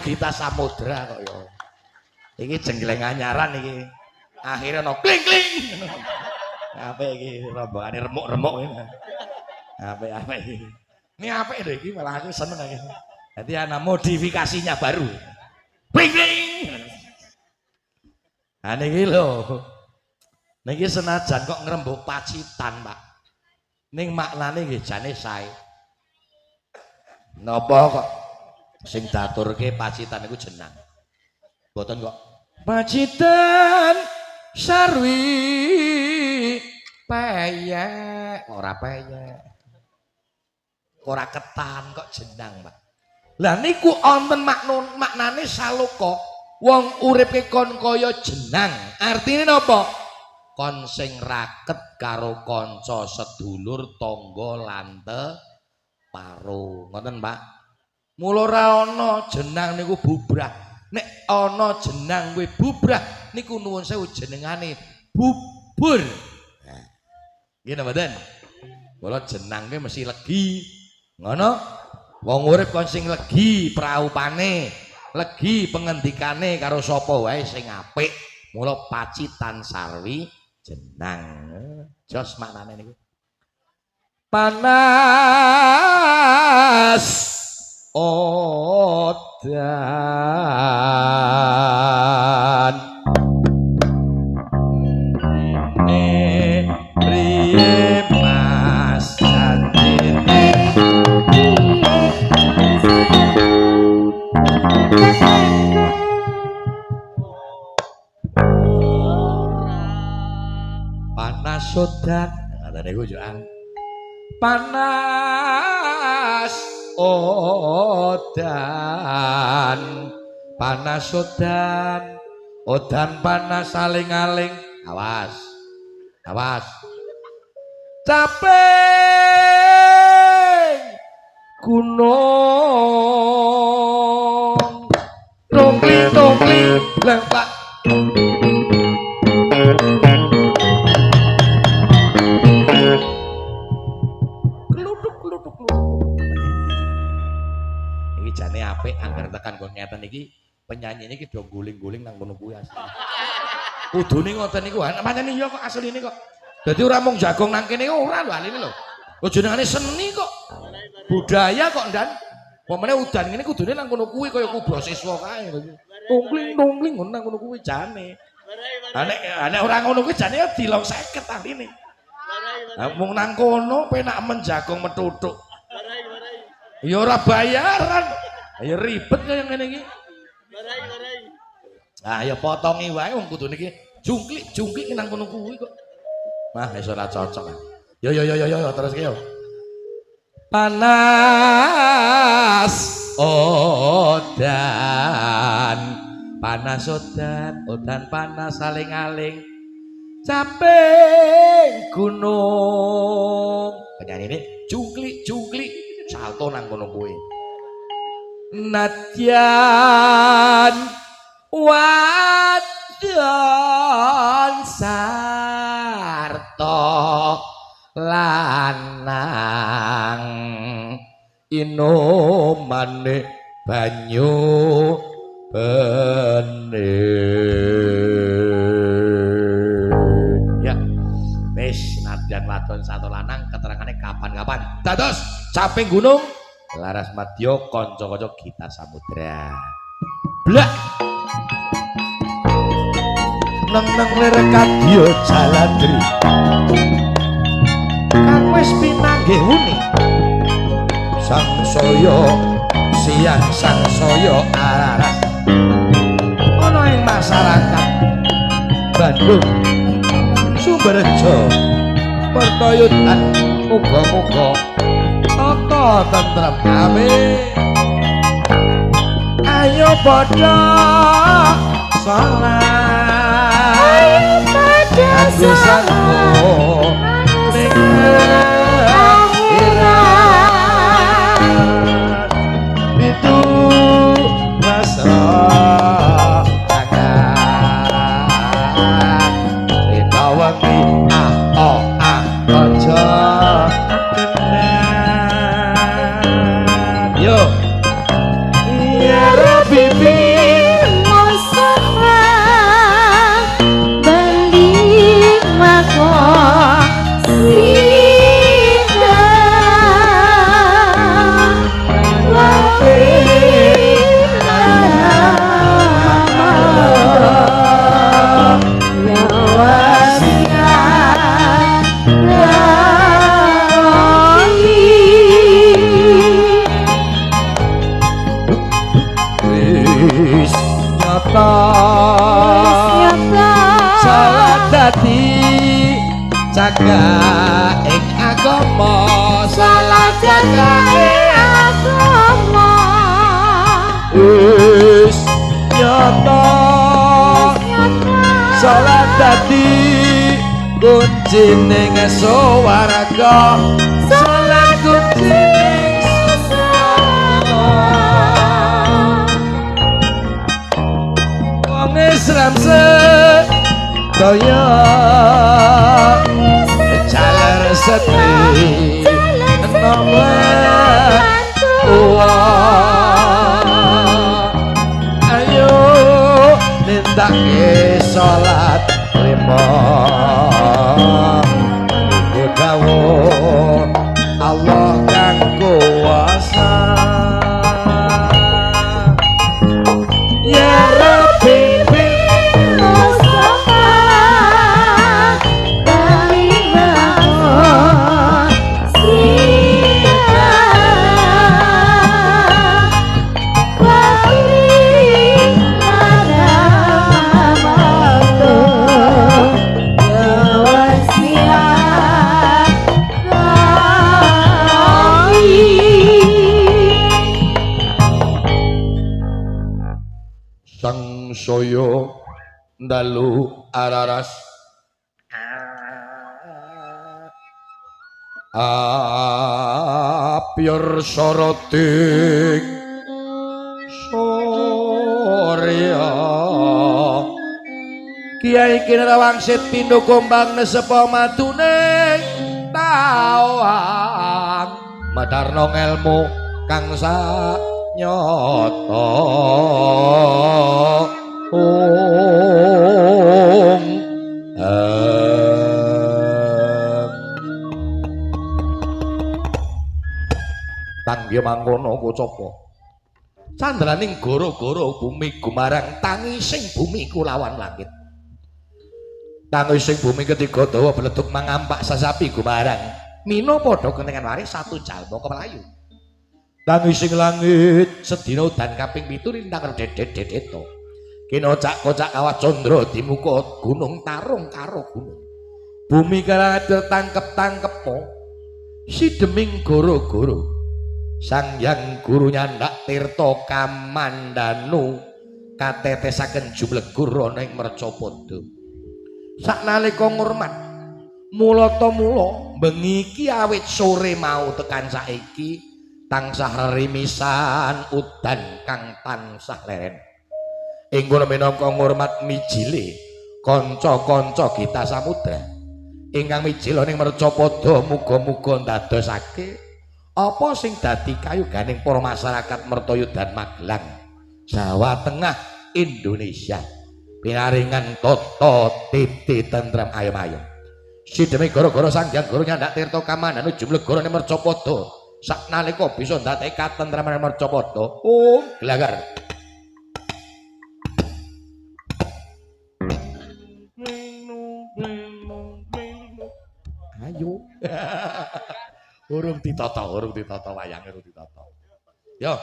Gita Samudra kok ya. Iki jenggleng anyaran iki. Akhire ana kling-kling. Apik iki rombongane remuk-remuk iki. Apik-apik iki. Ini apik lho iki malah aku seneng iki. Dadi ana modifikasinya baru. Kling-kling. Ha niki lho. Niki senajan kok ngrembug Pacitan, Pak. Ning maknane nggih jane sae. Napa kok sing daturke Pacitan iku jenang. Mboten kok Pacitan sarwi peyek, ora peyek. Ora ketan kok jenang, Pak. Lah niku wonten maknane saloka. Wong uripe kon kaya jenang. Artine napa? Kon sing raket karo kanca sedulur tangga lan teparo. Ngoten, Pak. Mula ora ana jenang niku bubrah. Nek ana jenang kuwi bubrah niku nuwun sewu jenengane bubur. Nah, nggih napa mboten? Mula jenang kuwi mesti legi. Ngono? Wong urip kon sing legi praupane, Legi pengendikane karo sapa wae sing apik. Mula Pacitan sarwi jenang. Jos maknane niku. Panas odan ne priye Mas janjine panas odan ngoten niku yo ang panas odan panas odan odan panas aling-aling awas awas caping gunung tongli tongli lempak iki jane apik angger tekan nggon ngeten iki penyanyi iki do guling-guling nang kono kuwi asli. Kudune ngoten niku, pancen iya kok asline kok. Dadi ora mung jagong nang kene ora lho aline lho. Lho jenengane seni kok. Budaya kok ndan. Pemene udan ngene kudune nang kono kuwi kaya kubro siswa kae lho. Tungkling-tungkling ngono nang kono kuwi jane. Ha nek ora ngono kuwi jane ya dilong 50 ahline. Lah mung nang kono penak menjagong metutuk. Ya ora bayaran. Ya ribet kaya ngene iki. Ah ya potongi wae wong kudune iki jungklik-jungklik nang kono kuwi kok. Wah wis ora cocok. Yo yo yo yo yo terus ki yo. Panas odan panas odan odan panas saling-aling caping gunung. Penyanyi ini jungklik-jungklik salto nang kono kuwi. Nadyan wadon sarta lanang inomane banyu bening. Ya wis nadyan wadon sarta lanang keterangane kapan-kapan. Dados caping gunung laras madya kanca-kanca Gita Samudra. Blak neng-neng lir kadya jaladri kang wis pinanggih uni sangsaya siang sangsaya aras ana ing masyarakat Bandung Sumberjo Mertoyudan muga-muga tata tentrem amin. Ayo padha salat Ayo padha salat ning akhirat pitu mesra angan rita wengi ah oh ah aja kenan yo ya Rabbi Mustafa bali makosida wa ya wasi'at wis nyata salat dadi cagak ing agama salat cagak ing agama wis nyata salat dadi kuncine swarga salat kuncine swarga wong Islam sedaya jaler setri enom lan tuwa. Nglaksanake salat lima iku dawuh Allah kang kuwasa. Ya Rabbi bil Mustafa Sang saya dalu araras apyor soroting surya kiai kinrawangsit pindho gombang nesepa madune tawang madarno ngelmu kang sanyata. Om tangge mangkono kocapa candraning goro-goro bumi gumarang tangising bumi kulawan langit tangising bumi ketiga dawa bledug mangampak sasapi gumarang mina padha kentengan waris satu jalma kemlayu tangising langit sedina udan kaping 7 rintang dedet-dedeto kena cak-kocak kawat candra di muka gunung tarung karo gunung bumi kaladhe tangkep-tangkepo sideming goro-goro Sang Hyang Guru nyandak tirta kamandanu katetesaken jumlegur ana ing Mercapada. Saknalika ngurmat mulata mula bengi iki awit sore mau tekan saiki tansah rerimisan udan kang tansah leren. Ing kono minangka ngurmat mijile kanca-kanca Gita Samudra ingkang mijil ning Mercapada muga-muga ndadosake apa sing dadi kayuganing para masyarakat Mertoyudan Magelang, Jawa Tengah, Indonesia. Pinaringan tata titi tentrem ayem-ayem. Sideme gara-gara Sang Hyang Guru nyandak tirta kamandanu jumlegur ning Mercapada. Saknalika bisa ndadekake katentreman Mercapada. Oh, glagar. Ayo. Urung ditata wayange urung ditata. Yo.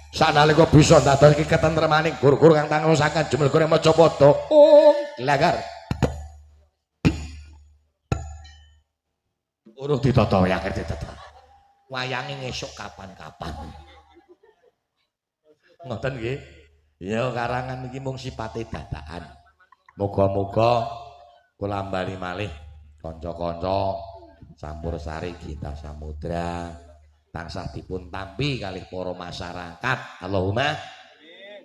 Saknalika bisa ndadekake ketentremaning guru-guru kang tangrusaken jumlegur ing Macapada. Oh, glagar. Urung ditata wayange ditata. Wayange ngesuk kapan-kapan. Ngoten nggih. Ya karangan iki mung sipate dadakan. Muga-muga kula bali malih kanca-kanca Campur Sari Gita Samudra tansah dipun tampi kalih para masyarakat. Allahumma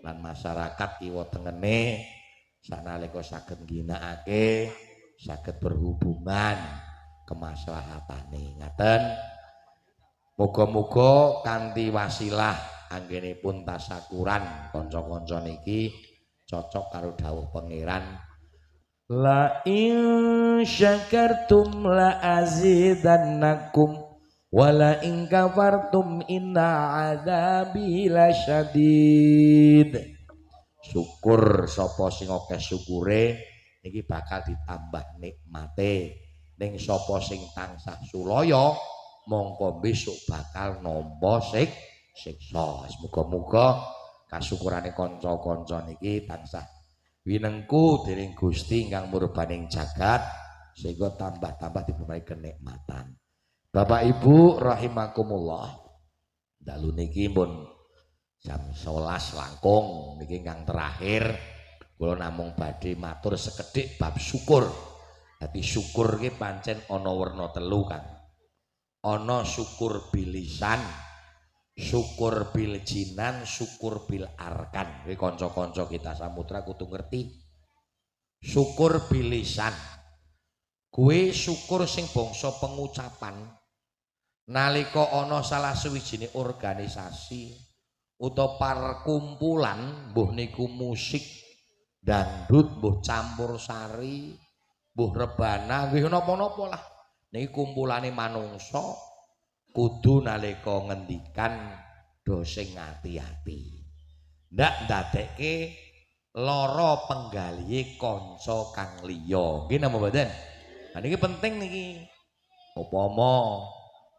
lan masyarakat kiwa tengene sanalika saged ngginakake saged berhubungan kemaslahatane. Ngaten. Muga-muga kanthi wasilah anggenipun tasakuran kanca-kanca niki cocok karo dawuh pangeran. La in syakartum la azidannakum wa la in kafartum inna adzabi lasyadid. Syukur sapa sing akeh syukure niki bakal ditambah nikmate. Ning sapa sing tansah sulaya mongko besok bakal nampa siksa. Muga-muga kasyukurane kanca-kanca niki tansah winengku dening Gusti ingkang murbaning jagat sehingga tambah-tambah diberi kenikmatan. Bapak Ibu rahimakumullah. Dalu niki pun jam 11 langkung niki ingkang terakhir kula namung badhe matur sekedhik bab syukur. Dadi syukur ki pancen ana werna telu Kang. Ana syukur bilisan, syukur bil jinan, syukur bil arkan. Kuwi kanca-kanca Gita Samudra kudu ngerti. Syukur bilisan kuwi syukur sing bangsa pengucapan nalika ana salah suwijine organisasi utawa perkumpulan mbuh niku musik, Dangdut mbuh campur sari, mbuh rebana, nggih napa-napa lah. Niki kumpulane manungsa kudu nalika ngendikan do sing ati-ati. Ndak ndadekke lara penggalihe kanca kang liya. Nggih napa mboten? Nah niki penting niki. Upama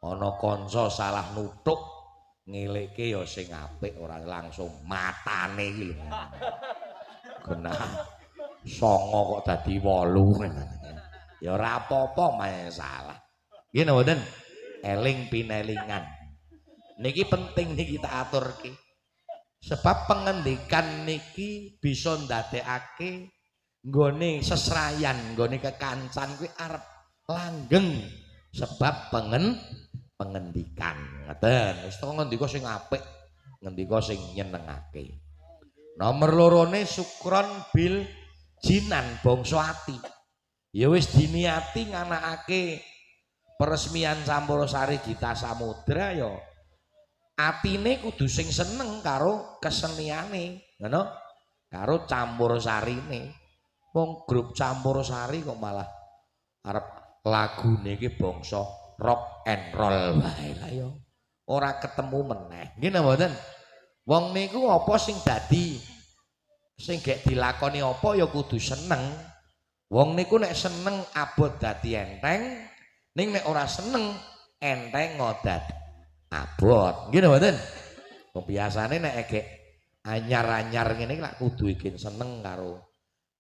ana kanca salah nuthuk ngelekke ya sing apik, ora langsung matane iki lho. Genah 9 kok dadi 8. Ya ora apa-apa masalah. Nggih napa mboten? Eling pinelingan. Niki penting niki tak aturke. Sebab pengendikan niki bisa ndadekake nggone sesrayan, nggone kekancan kuwi arep langgeng sebab pengendikan. Ngoten. Wis to ngendika sing apik, ngendika sing nyenengake. Nomor lorone sukron bil jinan bangsa ati. Ya wis diniati nganakake peresmian Campursari Gita Samudra ya atine kudu sing seneng karo keseniane, ngono? Karo campursarine. Wong grup campursari kok malah arep lagune iki bangsa rock and roll wae lah ya. Ora ketemu meneh. Nggih napa mboten? Wong niku apa sing dadi sing gek dilakoni apa ya kudu seneng. Wong niku nek seneng abot dadi enteng, ning nek ora seneng enteng ngodat abot. Nggih napa mboten? Wong biasane nek egek anyar-anyar ngene iki lak kudu ikin seneng karo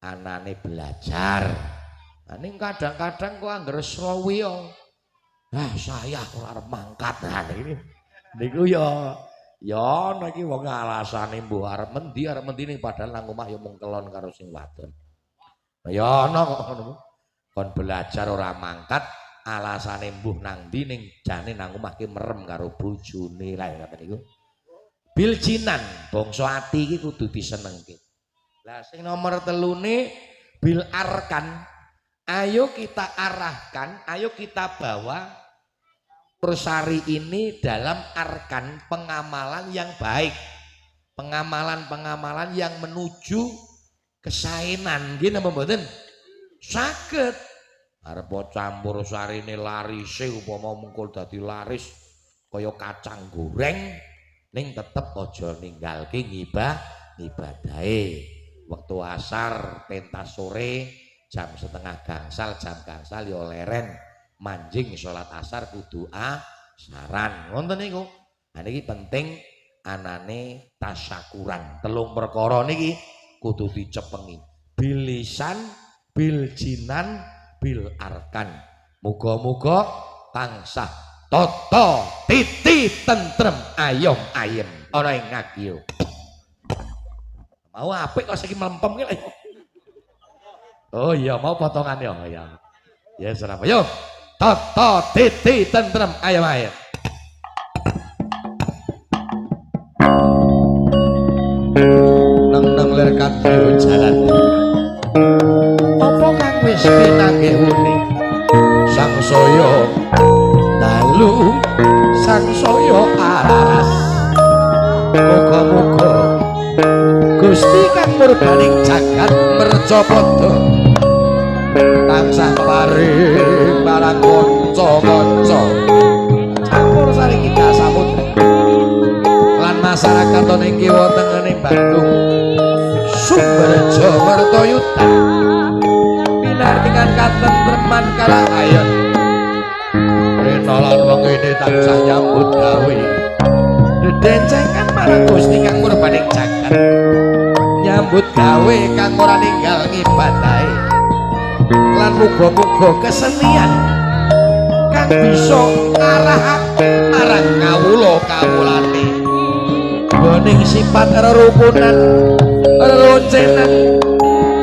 anane belajar. Nah ning kadang-kadang kok anggere slowi yo. Ah saya ora arep mangkat. Nah niki niku ya ya ana iki wong alasane mbuh arep mendi ning padahal nang omah ya mung kelon karo sing wadon. Nah, ya ana kok ngono. Kon belajar ora mangkat alasane mbuh nang ndi ning jane nang omah ki merem karo bojone lah ya ngoten niku. Biljinan bangsa ati iki kudu disenengke. Lah sing nomor telune bil arkan. Ayo kita arahkan, ayo kita bawa Persari ini dalam arkan pengamalan yang baik. Pengamalan-pengamalan yang menuju kesaenan. Nggih napa mboten? Saged. Arep campur sarine larise upama mengkul dadi laris kaya kacang goreng ning tetep aja ninggalke ngibadahe. Wektu asar pentas sore jam setengah gangsal, jam gangsal ya leren manjing salat asar kudu asaran. Ngoten niku. Nah niki penting anane tasyakuran. Telung perkara niki kudu dicepengi. Bilisan, biljinan, bil arkan. Muga-muga tansah tata titi tentrem ayom ayem ana ing ngagyo. Mau apik kok saiki mlempem ki lho. Oh iya, mau potongan ya. Ya. Ya serapa. Yo. Tata titi tentrem ayom ayem. Neng-neng lir kadya jalan. Apa kang wis pinanggih wuni? Sangsaya dalu, sangsaya aras. Muga-muga Gusti kang murbaning jagat mercapada tansah paring marang kanca-kanca campursari Gita Samudra lan masyarakat ana ing kiwa tengene Bandung Sumberjo Mertoyudan pinartingan katentreman kalahayon rena lan wengene tansah nyambut gawe dedencengan marang Gusti kang murbaning jagat nyambut gawe kang ora ninggal ngibadahe lan muga-muga kesenian kang bisa ngarahake marang kawula-kawulane goning sifat rerukunan reroncenan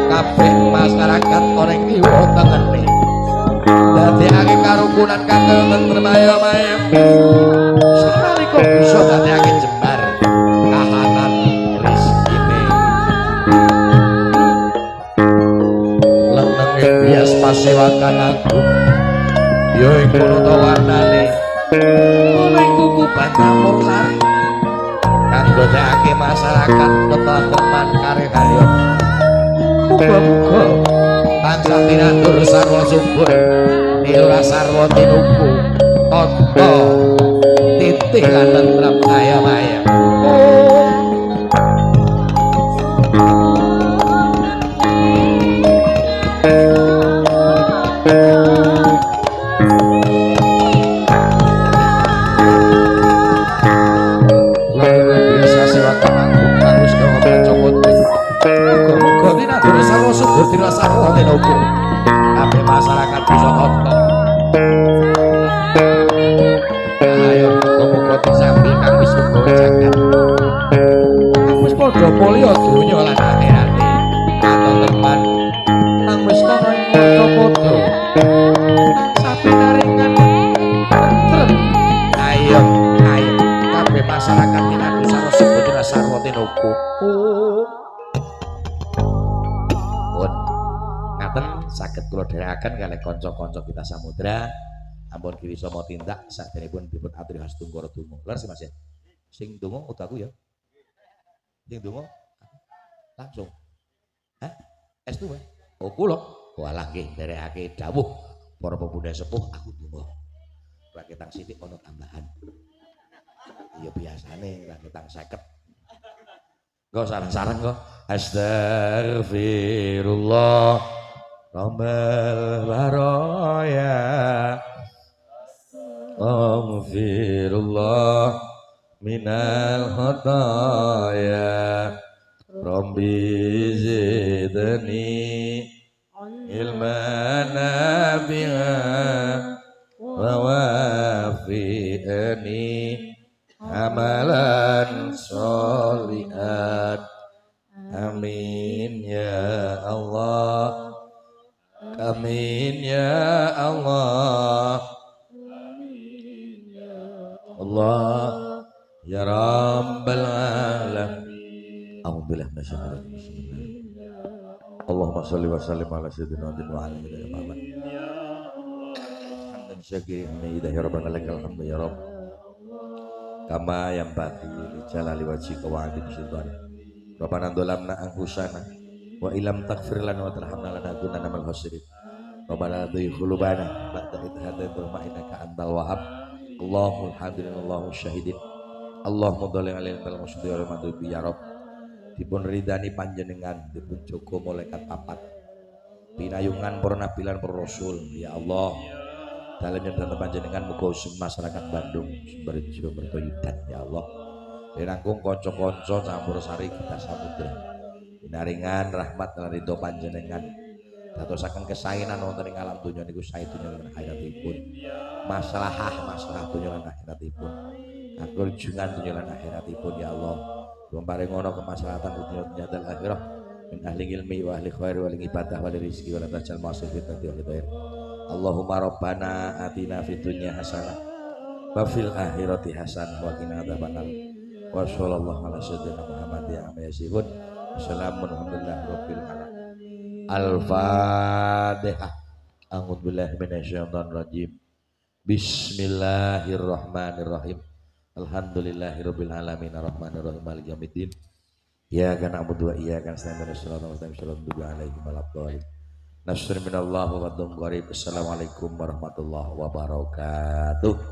kabeh masyarakat ana ing kiwa tengene dadekake karukunan kang tentrem ayom ayem sanalika bisa dadekake jembar kahanan rezekine lenenge bias pasewakan agung ya iku nata warnane ana ing kukuban campursari kang ndadekake masyarakat ketentreman kareh karya. Muga-muga tansah tinandur sarwa subur, nilura sarwa tinuku, tata titih lan tentrem ayem ayem. Kabeh masyarakat bisa tata. Ayo muga-muga disambi kang wis muga jagat. Kang wis padha mulya donya lan akhirate. Katenteman kang wis kana ing padha-padha. Tansah pinaringan tentrem. Ayo, ayo kabeh masyarakat tinandu sarwa subur sarwa tinuku. Saged kula dherekaken kalih kanca-kanca kita samudra ampun kiwi sama tindak saderengipun dipun aturi hastungkara donga. Leres Mas ya? Sing donga kudu aku ya. Sing donga langsung. Hah? Estu wae. Oh kula. Walah nggih nderekake dawuh para pemuda sepuh aku donga. Raketang sithik ana tambahan. Ya biasane raketang 50. Engko sareng-sareng kok. Astagfirullah Rabbal baraya, aghfirullah minal khataya, Rabbi zidni ilman nafi'a wa wafi'ni amalan sholihan. Amin ya Allah. Amin ya Allah. Allah ya Rabbal alamin. A'udzubillahi minasyaitonir rajim. Allahumma shalli wa sallim ala sayyidina Muhammadin wa ala alihi wa sahbihi. Hamdan syakirin ya Rabbana lakal hamdu ya Rabb. Kama yanbaghi li jalali wajhika wa 'azimi sultanik. Rabbana dzalamna anfusana wa illam taghfir lana wa tarhamna lanakunanna minal khasirin. Rabbana la tuzigh qulubana ba'da idh hadaytana wa innaka antal wahhab. Allahul hadirin Allahu syahidin. Allahumma dhalil alaina al musdi wal madhubi ya Rabb. Dipun ridani panjenengan, dipun jaga malaikat papat. Pinayungan para nabi lan para rasul ya Allah. Dalem nyedhana panjenengan muga masyarakat Bandung Sumberjo Mertoyudan ya Allah. Linangkung kanca-kanca campur sari kita samudra. Pinaringan rahmat lan ridho panjenengan dadosaken kesainan wonten ing alam donya niku sae donya lan akhiratipun, maslahah masalah donya lan akhiratipun, kakurjungan donya lan akhiratipun ya Allah. Paring ana kemaslahatan dunya dan akhirah min ahli ilmi wa ahli khair wa ahli ibadah wa ahli rezeki wa la tajal ma'asir fitnati wa khair. Allahumma rabbana atina fid dunya hasanah wa fil akhirati hasanah wa qina adzabannar. Wa sallallahu ala sayyidina Muhammad ya amin. Assalamualaikum rabbil alamin. Al-Fatihah. A'udzubillahi minasyaitonir rajim. Bismillahirrahmanirrahim. Alhamdulillahirabbil alamin arrahmanirrahim maliki yaumiddin. Iyyaka na'budu wa iyyaka nasta'in ihdinas siratal mustaqim siratal ladzina an'amta 'alaihim ghairil maghdubi. Nasrun minallahi wa fadlun qarib. Assalamualaikum warahmatullahi wabarakatuh.